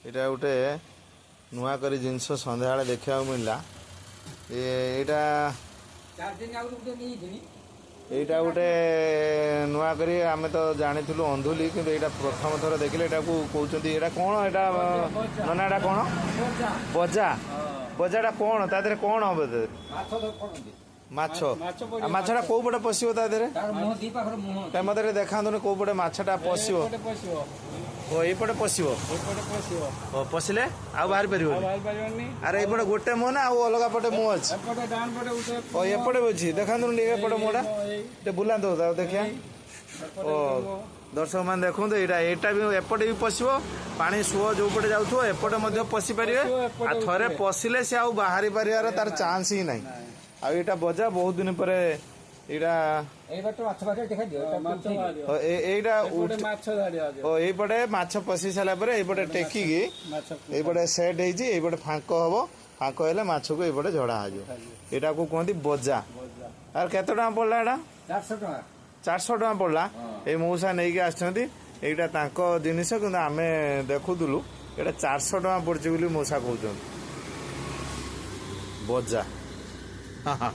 ଏଇଟା ଗୋଟେ ନୂଆ କରି ଜିନିଷ ସନ୍ଧ୍ୟାବେଳେ ଦେଖିବାକୁ ମିଳିଲା। ଏଇଟା 4 ଦିନ ଆଗରୁ ଗୋଟେ ନେଇଥିଲି। ଏଇଟା ଗୋଟେ ନୂଆ କରି, ଆମେ ତ ଜାଣିଥିଲୁ ଅନ୍ଧୁଲି, କିନ୍ତୁ ଏଇଟା ପ୍ରଥମ ଥର ଦେଖିଲେ। ଏଇଟାକୁ କହୁଛନ୍ତି, ଏଇଟା କ'ଣ ଏଇଟା ନନା? ଏଇଟା କ'ଣ? ବଜା। ବଜା। ବଜାଟା କ'ଣ? ତା ଦେହରେ କ'ଣ ହବ ତା ଦେହରେ? ମାଛ ପଡ଼ନ୍ତି। ମାଛ। ମାଛ ପଡ଼ିବ। ଆଉ ମାଛଟା କୋଉ ପଟେ ପଶିବ ତା ଦେହରେ? ତାର ମୁହଁ, ଦି ପାଖରେ ମୁହଁ ଅଛି। କାଇଁ, ମତେ ଟିକେ ଦେଖାନ୍ତୁନି କୋଉ ପଟେ ମାଛଟା ପଶିବ। ଏପଟେ ପଶିବ। ଓ, ଏଇପଟେ ପଶିବ। ଏପଟେ ପଶିବ। ଓ, ପଶିଲେ ଆଉ ବାହାରି ଆଉ ପାରିବନି। ବାହାରି ପାରିବନି। ଆରେ, ଏଇପଟେ ଗୋଟେ ମୁହଁ ନା ଆଉ ଅଲଗା ପଟେ ମୁହଁ ଅଛି? ଏପଟେ ଡାହାଣ ପଟେ ଗୋଟେ। ଓ, ଏପଟେ ବି ଅଛି। ଦେଖାନ୍ତୁନି ଟିକେ ଏପଟେ ମୁହଁଟା। ଏଇ। ଟିକେ ବୁଲାନ୍ତୁ ତାକୁ, ଦେଖିବା। ଏପଟେ ଓ ଗୋଟେ ମୁହଁ। ଦର୍ଶକ ମାନେ ଦେଖନ୍ତୁ, ଏଇଟା ବି ଏପଟେ ବି ପଶିବ। ପାଣି ସୁଅ ଯୋଉ ପଟେ ଯାଉଥିବ, ଏପଟେ ମଧ୍ୟ ପଶି ପାରିବେ। ପଶିବ, ଏପଟେ ଆଉ ଥରେ ଉଠିବେ। ପଶିଲେ ସେ ଆଉ ବାହାରି ପାରିବାର ତାର ଚାନ୍ସ ହିଁ ନାହିଁ। ନାଇଁ। ଆଉ ଏଇଟା ବଜା, ବହୁତ ଦିନ ପରେ ଏଇଟା ଏଇ ବାଟ ମାଛ ବାହାରିବ, ଦେଖା ଦିଅ। ହଁ, ମାଛ ବାହାରିବ। ଓ, ଏଇଟା ଏପଟେ ମାଛ ଧାଡ଼ିବ। ଓ, ଏଇପଟେ ମାଛ ପଶି ସାରିଲା ପରେ ଏଇପଟେ ଟେକିକି ମାଛ ଏଇପଟେ ସେଟ୍ ହେଇଛି, ଏଇପଟେ ଫାଙ୍କ ହବ। ଫାଙ୍କ ହେଲେ ମାଛକୁ ଏଇପଟେ ଝଡା ହେଇଯିବ। ଏଇଟାକୁ କୁହନ୍ତି ବଜା। ବଜା। ଆଉ କେତେ ଟଙ୍କା ପଡିଲା ଏଇଟା? 400 ଟଙ୍କା। 400 ଟଙ୍କା ପଡିଲା। ଏଇ ମଉସା ନେଇକି ଆସିଛନ୍ତି, ଏଇଟା ତାଙ୍କ ଜିନିଷ। କିନ୍ତୁ ଆମେ ଦେଖୁଥିଲୁ, ଏଇଟା 400 ଟଙ୍କା ପଡିଛି ବୋଲି ମଉସା କହୁଛନ୍ତି। ବଜା, ହଁ।